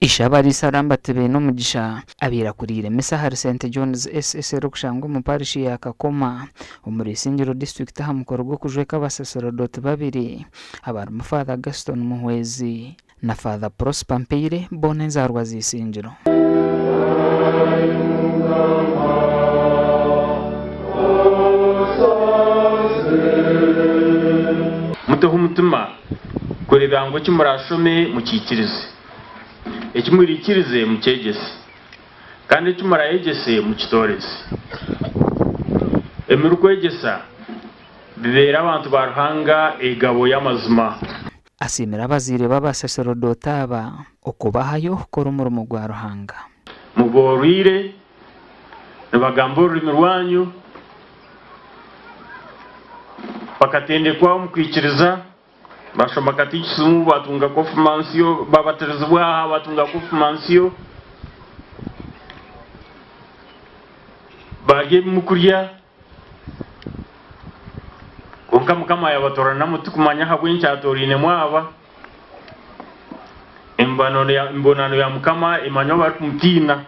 Ishe abariisa Lambert Beinomugisha abaire akuriire misa ahari St John's SS erikushangwa omu parishi ya Kakoma omuri Isingiro disiturikiti aha mukoro gw'okujweka abasaserodooti babiri abarimu Father Gaston Muhwezi na Father Prosper Mpaire boona enzaarwa z'Isingiro. Muteho omutima kureeba ngu eki muraashome mukiikirize, eki muraikirize mukyegyese, kandi eki muraayegyese mukitooreze. Ebi murikwegyesa bibeere abantu ba Ruhanga egabo y'amazima. Asiimire abazaire b'abasaserodooti aba okubahayo kukora omurimo gwa Ruhanga. Muboorwire, nibagamba orurimi rwanyu, bakatendekwa omu kwikiriza, bashoma katikisimu, batunga kofumansiyo, babatirizibwa aha, batunga kofumansiyo, barya ebi murikurya. Kwonka Mukama yaabatooranamu tikumanya ahabw'enki atoorainemu aba. Embonano ya Mukama emanywa abarikumutiina,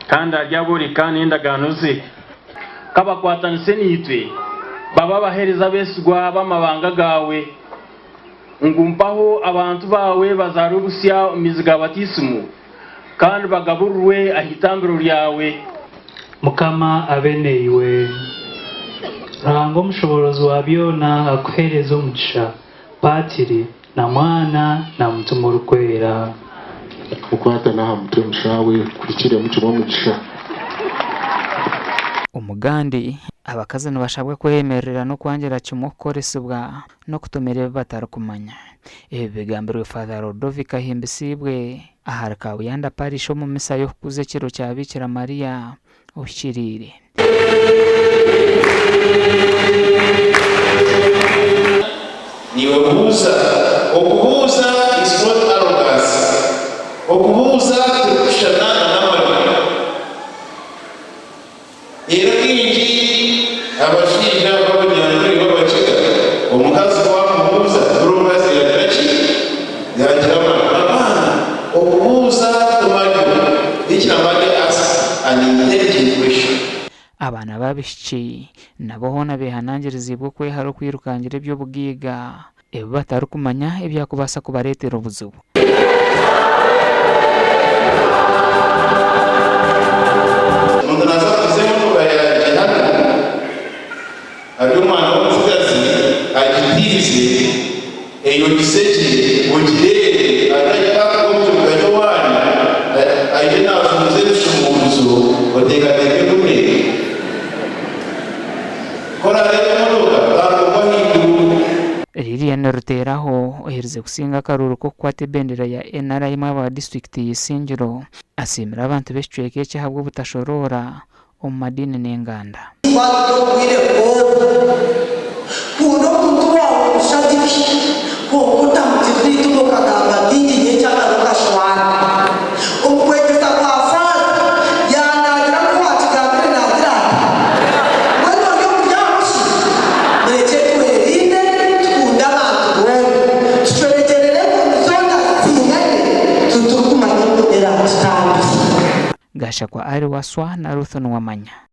kandi aryabooreka n'endagaano ze. Ka bakwatanise naitwe, babe abaheereza abeesigwa b'amabanga gaawe, ngu mpaho abantu baawe bazaarwe busya omu maizi ga batiisimu. Kandi bagaburirwe aha itambiro ryawe. Mukama abe naiwe. Ruhanga omushoboorozi wa byona akuheereze omugisha, Patiri, na Mwana, na Mutima Orikwera. Okwatana aha mutwe mushaawe kuhikiremu kimwe omugisha. Omugandi, abakazi nibashabwa kweyemerera n'okwangira kimwe okukoresibwa n'okutomera ebi batarikumanya. Ebi bigambirwe Father Ludovic Ahimbisibwe ahari Kabuyanda Parish omu misa y'okukuza ekiro kya Bikira Maria Ohikiriire. Niiwe buuza. Okubuuza is not arrogance. Okubuuza tirikushushana na n'amaryo. Reero kaingi abashaija b'abanyankore b'abakiga, omukazi ku wamubuuza, buri omukazi yaagira ki? Yaagira amaryo. Abaana, okubuuza ti maryo. Bikira Maria asked an intelligent question. Abaana b'abaishiki nabo hoona beehanangiriziibwe okwehara okwirukangira eby'obugaiga ebi batarikumanya ebyakubaasa kubareetera obuzibu. Omuntu naaza kuguza emotoka yangye hanu, ari omwana w'omutsigazi, agitiize, eyogize gye, ogireebe, arikugipakinga omu kibuga ky'owaanyu, aije naazunguza ebishumuuruzo, oteekateeke ngu neeye. Ku oraareebe emotoka, tandika okwa ahaiguru. Lilian Ruteraho oherize kusinga akaruuru k'okukwata ebendera ya NRM aba disiturikiti ya Isingiro asiimire abantu b'ekicweka eki ahabw'obutashoroora omu madiini n'enganda. Kwata obwire bw'obu. Kunda omuntu waawe omushagiki, kwonka otamugirira eitima okagamba bingi nyenkyakare okashwana. Omu kwegyesa kwa Faaza, yaanaagira ngu owaakigambire naagira ati, Mbwenu ori omuri aho shi? Murekye twerinde, tukunde abantu boona, tucwerekyerere enkoni zoona zitsigane, titurikumanya enkoni eraatutambire. Gashakwa Ali Waswa na Ruth Nuwamanya.